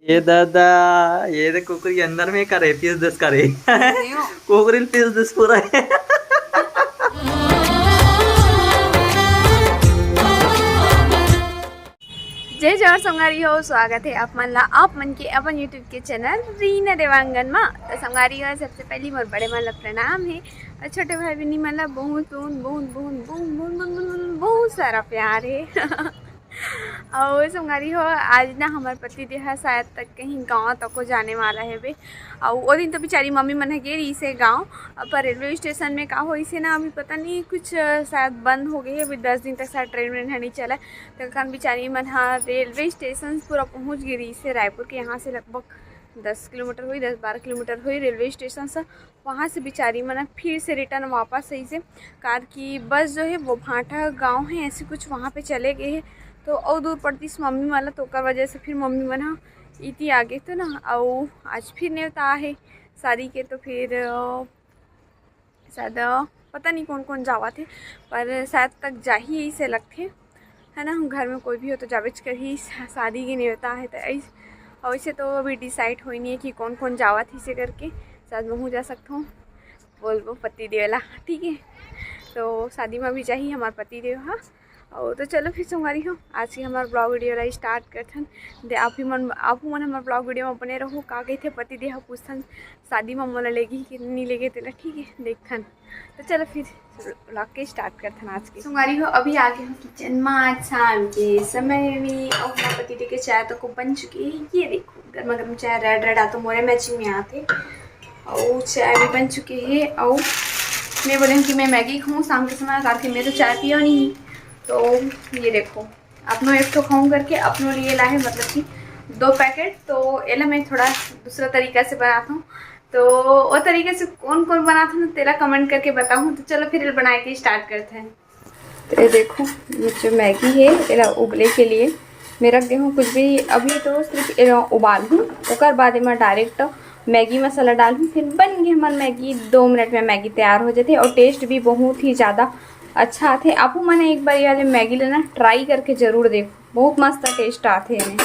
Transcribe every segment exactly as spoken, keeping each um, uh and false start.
ये दादा, ये दे कुकरी अंदर में करे, पीस दस करे। कुकरी पीस दस पूरा है। जय जोहार संगवारी हो, स्वागत है आप मन ला, आप मन के अपन YouTube के चैनल रीना देवांगन मा। तो संगवारी हो, सबसे पहली मोर बड़े मन ला प्रणाम है और छोटे भाई बहिनी मन ला बहुत बहुत बहुत बहुत बहुत बहुत बहुत बहुत सारा प्यार है। और संगवारी हो, आज ना हमर पति देव ह शायद तक कहीं गाँव तको जाने वाला है बे। और वो दिन तो बेचारी मम्मी मन ह गे रही से गाँव, पर रेलवे स्टेशन में का होइस हे ना, अभी पता नहीं कुछ, अ, शायद बंद हो गई है। अभी दस दिन तक शायद ट्रेन व्रेन ह नहीं चला। तो कन बेचारी मन ह रेलवे स्टेशन पूरा पहुँच गई रही से रायपुर के, यहाँ से लगभग दस किलोमीटर हुई, दस बारह किलोमीटर हुई रेलवे स्टेशन से। वहाँ से बेचारी मन ह फिर से रिटर्न वापस आई से, कार की बस जो है वो भाटा गांव है ऐसे कुछ वहाँ पे चले गए हैं। तो और दूर पड़तीस मम्मी मन ला, तो ओकर वजह से फिर मम्मी मन ह इति आगे तो ना, अउ आज फिर नेवता आहे शादी के, तो फिर, अ, शायद, अ, पता नहीं कौन कौन जावत हे, पर शायद तक जाही ऐसे लगथे, है ना। घर में कोई भी हो तो जाबेच करही, शा-, शादी के नेवता है तो ऐस-, और वैसे तो अभी डिसाइड होई नहीं है कि कौन कौन जावत हे से करके। शायद महू जा सकता हूँ, बोलबो पति देव ला, ठीक है। तो शादी में भी जाही हमार पति देव, हाँ। और तो चलो फिर संगवारी हो, आज के हमार ब्लॉग वीडियो ला स्टार्ट करथन। दे आप ही मन, आप मन हमार ब्लॉग वीडियो में बने रहो। का कहते पति देव पूछथन शादी में मोला लेगी कि नहीं लेगे तेला, ठीक है, देखथन। तो चलो फिर ब्लॉग के स्टार्ट करथन आज के। संगवारी हो, अभी आ गए हो किचन में आज शाम के समय में, और हमार पति देव के चाय तो को बन चुकी है। ये देखो गर्मा गर्म चाय, रेड रेड आ तो मोरे मैचिंग में आते। और चाय भी बन चुकी है। और मैं बोले हूँ कि मैं मैगी खाऊँ शाम के समय, कार के मैं तो चाय पियो नहीं। तो ये देखो, अपनो एक ठो खाऊँ करके अपनो लिए लाए, मतलब कि दो पैकेट। तो एला मैं थोड़ा दूसरा तरीका से बनाता हूँ। तो वो तरीके से कौन कौन बनाता हूँ तेला कमेंट करके बताऊँ। तो चलो फिर एला बनाए के स्टार्ट करते हैं। तो ये देखो, ये जो मैगी है, एला उबले के लिए मैं रख दे हूँ। कुछ भी अभी तो सिर्फ एला उबाल हूँ, ओकर बाद एमा डायरेक्ट मैगी मसाला डाल हूँ, फिर बन गई हमार मैगी। दो मिनट में मैगी तैयार हो जाती है और टेस्ट भी बहुत ही ज़्यादा अच्छा आथे। आपू मन एक बार ये वाले मैगी लेना ट्राई करके जरूर देखो, बहुत मस्त टेस्ट आथे एमे।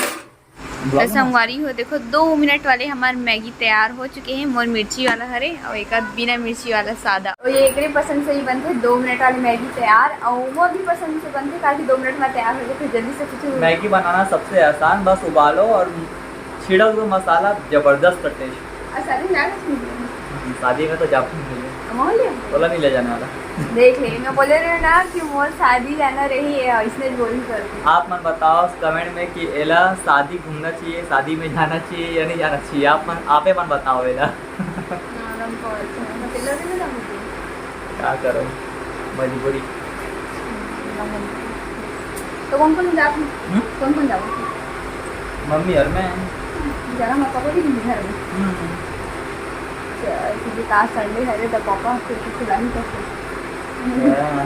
तो संगवारी हो, देखो, दो मिनट वाले हमार मैगी तैयार हो चुके हैं। मोर मिर्ची वाला हरे और एक आध बिना मिर्ची वाला सादा। और ये एकरे पसंद से ही बनते, दो मिनट वाली मैगी तैयार। और मोर भी पसंद से बनते, ताकि दो मिनट में तैयार हो जाए, फिर जल्दी से कुछ मैगी बनाना सबसे आसान, बस उबालो और छिड़क दो मसाला, जबरदस्त टेस्ट। और शादी में जाना चाहिए। हम्म, शादी में तो जाते हैं। हम हो लिया? बोला नहीं ले जाने वाला। देख ले, मैं बोले रहे ना कि मोर शादी जाना रही है, इसने बोल कर। आप मन बताओ कमेंट में कि एला शादी घूमना चाहिए, शादी में जाना चाहिए या नहीं जाना चाहिए? आप मन, आपे मन बताओ एला। ना, ना, हम कॉल से, हम अकेला नहीं जाना मुझे। क्या करो, मजबूरी। तो कौन कौन जात हम्म? कौन कौन जाओ? मम्मी और मैं। जरा मैं पापा भी नहीं घर में। हम्म। अच्छा, क्योंकि आज संडे है रे, तो पापा फिर कुछ खिला नहीं सकते। हाँ।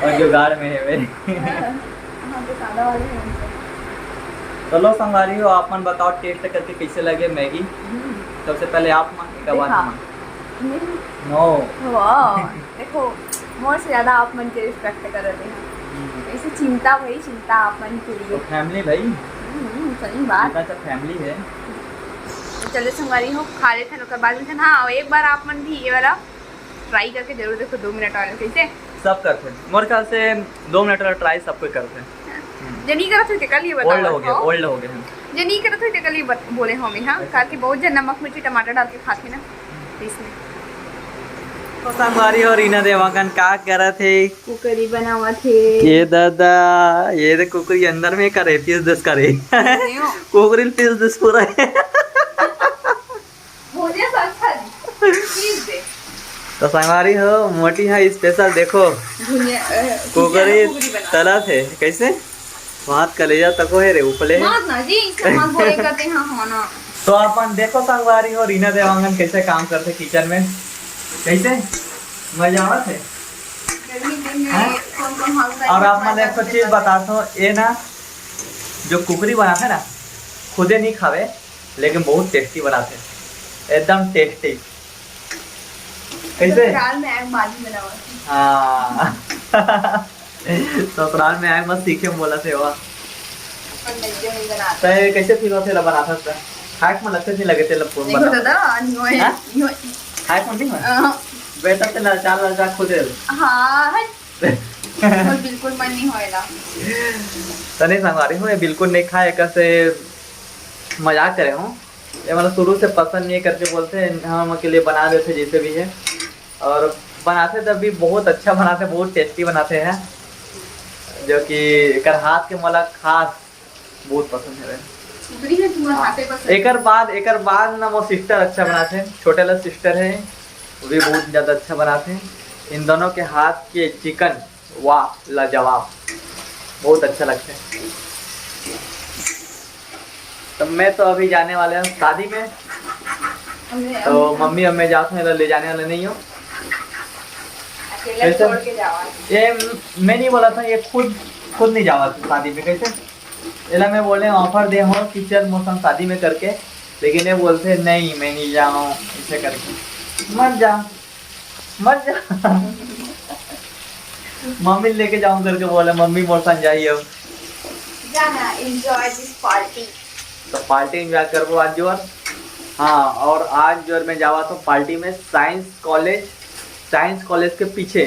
और जुगाड़ में है वे। हाँ, हाँ, तो सादा वाले हैं उनके। चलो संगवारी हो, आप मन बताओ टेस्ट करके कैसे लगे मैगी। हम्म। सबसे पहले आप मन, एक बार देखा। हम। नहीं। नो। वाह। देखो, मोर से ज्यादा आप मन के रिस्पेक्ट करत हे। हम्म। ऐसे चिंता भाई, चिंता आप मन के लिए। तो फैमिली भाई। हम्म, सही बात। इतना अच्छा फैमिली है। चलो संगवारी हो, खा लेथन, ओकर बाद में हाँ, एक बार आप मन भी ये वाला ट्राई करके जरूर देखो, दो मिनट वाला कैसे। सब करते हैं, मोर ख्याल से दो मिनट वाला ट्राई सब कोई करते हैं। हम्म। जे नहीं करत हो, तेकर लिए बताओ। ओल्ड हो गया, हाँ। ओल्ड हो गया हम। जे नहीं करत हो, तेकर लिए बत-, बोले हो मैं, हाँ, अच्छा। काहे कि बहुत जन नमक, मिर्ची, टमाटर डाल के खाथे ना, तो इसमें। तो संगवारी हो, रीना देवांगन का करत हे? कुकरी बनावत हे। ये दादा, ये दे कुकरी अंदर में करे, पीस दस करे। नहीं हो। कुकरी पीस दस पूरा है। भुंजिया साग खा ली। प्लीज दे। तो संगवारी हो, मोटी है स्पेशल, देखो। भुंजिया, अ, कुकरी भुंजिया, कुकरी बना। तलत हे, कैसे? भात कलेजा तको है रे, उपले। मार ना जी, इसका हाथ बोले करते हैं, हाँ, ना। तो अपन देखो संगवारी हो, रीना देवांगन कैसे काम करते किचन में, कैसे मजा आवत है। गर्मी दिन में हाँ? कौन कौन हाउस वाइफ और आप मन एक ठो चीज बताता हूँ, ये ना जो कुकरी बनाते ना, खुदे नहीं खावे, लेकिन बहुत टेस्टी बनाते, एकदम टेस्टी। कैसे? ससुराल में आए बाद में बनावा। हाँ। ससुराल में आए मत सीखे बोला थे वाह। तय कैसे फील होथे ला बनाथस त? खाए के मन लगथे नहीं लगे तेला? नहीं होता था, नहीं होए, हाँ? नहीं होए। खाए के मन नहीं होए? हाँ। बेटा ते लालचा लालचा खुदे। हाँ, हट। बिल्कुल, बिल्कुल मन नहीं होएला। त नहीं संगवारी हो, ये बिल्कुल नहीं खाए, एकर से मजाक करे हूँ। ये मतलब शुरू से पसंद नहीं है करके बोलथे, हम के लिए बना देथे जैसे भी है, और बनाथे तब भी बहुत अच्छा बनाथे, बहुत टेस्टी बनाथे हैं, जो कि एकर हाथ के मोला खास बहुत पसंद है। सुधरी है तुम्हारे हाथे पसंद। एकर बाद, एकर बाद ना मोर सिस्टर अच्छा बनाथे, छोटे ला सिस्टर है, वो भी बहुत ज्यादा अच्छा बनाथे। इन दोनों के हाथ के चिकन, वाह, लाजवाब, बहुत अच्छा लगता है। तो मैं तो अभी जाने वाले हूँ शादी में, तो मम्मी और मैं जात हूँ, एला ले जाने वाले नहीं हो। अकेले कैसे? छोड़ के जावा। ये म-, मैं नहीं बोला था, ये खुद, खुद नहीं जावा था शादी में। कैसे? एला मैं बोले, ऑफर दे हो कि चल मोर संग शादी में करके, लेकिन ये बोलते नहीं, मैं नहीं जाऊँ, ऐसे करके। मत जा, मत जा। मम्मी लेके जाऊँ करके बोले, मम्मी मोर संग जाही अब। जाना, enjoy this party। तो पार्टी एंजॉय करबो आज जोर। हाँ, और आज जोर में जावा तो पार्टी में साइंस कॉलेज, साइंस कॉलेज के पीछे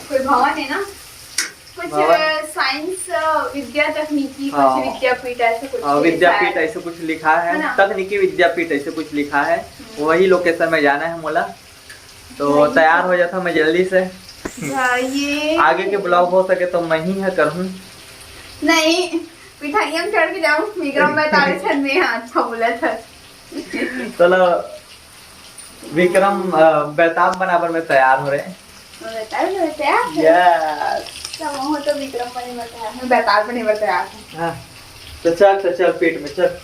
कोई भवन है ना, कुछ भवन। साइंस, अ, विद्या तकनीकी, हाँ। कुछ विद्यापीठ ऐसे कुछ हाँ, है विद्यापीठ शायद। ऐसे कुछ लिखा है, है ना? तकनीकी विद्यापीठ ऐसे कुछ लिखा है। हम्म। वही लोकेशन में जाना है मोला। तो वही। तैयार हो जाता मैं जल्दी से। जाइए। आगे के ब्लॉग हो सके तो मैं ही है करूँ। नहीं, पिठाइया में चढ़ के जाऊँ, विक्रम बैताले छन में, हाँ, अच्छा बोला था। चलो, विक्रम, अ, बैताल बनाबर में तैयार हो रहे हैं। बैताल में तैयार है? Yes। तो वो तो विक्रम बने में तैयार है, बैताल बने में तैयार है। हाँ। तो चल, तो चल, पेट में चल।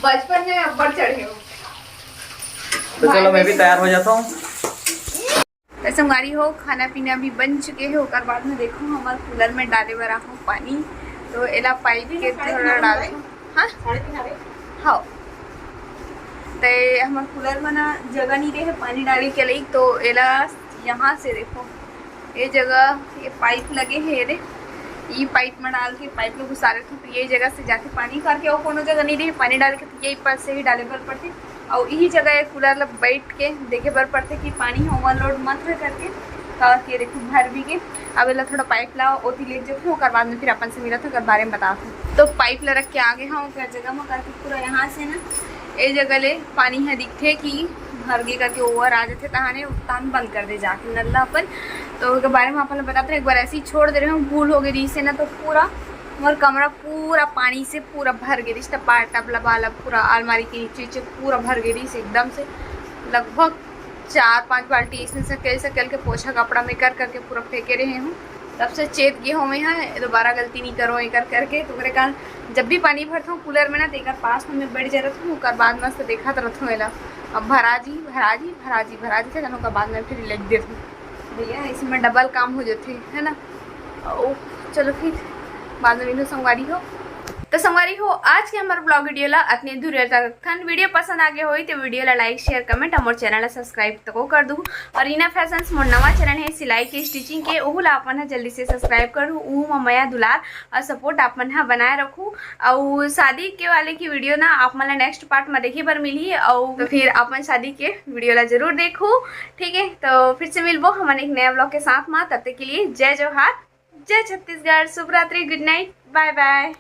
बचपन में अब्बड़ चढ़े हो। तो चलो, मैं भी तैयार हो जाता हूँ। तो संगवारी हो, खाना पीना भी बन चुके हे, ओकर बाद में देखो, हमर कूलर में डाले बर आहूँ पानी, तो एला पाइप के थोड़ा डाल, हाँ? हाँ, ते हमर कूलर में ना जगह नहीं रहे पानी डाले के लिए, तो एला यहाँ से देखो, ये जगह, ये पाइप लगे हे रे, ये पाइप में डाल के पाइप में घुसा लेथों, तो ये जगह से जाके पानी करके, और कोनो जगह नहीं रहे पानी डाले के, तो यही पास से ही डाले बर पड़थे। और यही जगह ये कूलर ला बैठ के देखे बर पड़थे कि पानी ह ओवरलोड मत होय करके, काबर के देखो भर भी गे। अब एला थोड़ा पाइप ला ओती लेके जाथों, ओकर बाद में फिर अपन से मिलत हों, ओकर बारे में बताथों। तो पाइप ला रख के आगे हूँ ओकर जगह में करके, पूरा यहाँ से ना ए जगह ले पानी ह दिखथे कि भर गे करके, ओवर आ जाथे, तहाने तहान बंद कर दे जाके नल ला अपन। तो ओकर बारे में अपन ला बताते रहे, एक बार ऐसे ही छोड़ दे रहे हूँ, भूल हो गई रही से ना, तो पूरा मोर कमरा पूरा पानी से पूरा भर गे रहिस, टपा टप लबा लब पूरा अलमारी के नीचे नीचे पूरा भर गे रहिस एकदम से। लगभग चार पांच बाल्टी इसने सकेल सकेल के पोछा कपड़ा में कर करके पूरा फेंके रहे हूँ। तब से चेत गे हों मैं हा, दोबारा गलती नहीं करो एकर करके। तो ओकरे कारण जब भी पानी भरत हूँ कूलर में ना, तो एकर पास में मैं बैठ जात हूँ, ओकर बाद मस्त देखत रहत हूँ एला। अब भरा जी, भरा जी, भरा जी, भरा जी, ओकर बाद में फिर लेग देत हूँ। भैया, इसमें डबल काम हो जाथे, है ना? ओ, चलो फिर बाद में मिलहूँ संगवारी हो। तो संगवारी हो, आज के हमर ब्लॉग वीडियो ला अतने दूर तक थन। वीडियो पसंद आगे होई तो वीडियो ला लाइक, शेयर, कमेंट, हमर चैनल ला सब्सक्राइब तको कर दू। और रीना फैशंस मोर नवा चैनल है सिलाई के, स्टिचिंग के, ओहू ला अपन ह जल्दी से सब्सक्राइब कर दू। ओहू म मया दुलार और सपोर्ट आप मन ह बनाए रखू। और शादी के वाले की वीडियो ना आप मन ला नेक्स्ट पार्ट में देखे बर मिलही, और तो फिर आप मन शादी के वीडियो ला जरूर देखू। ठीक है, तो फिर से मिलबो हमन एक नया ब्लॉग के साथ में। तब तक के लिए जय जोहार, जय छत्तीसगढ़, शुभ रात्रि, गुड नाइट, बाय बाय।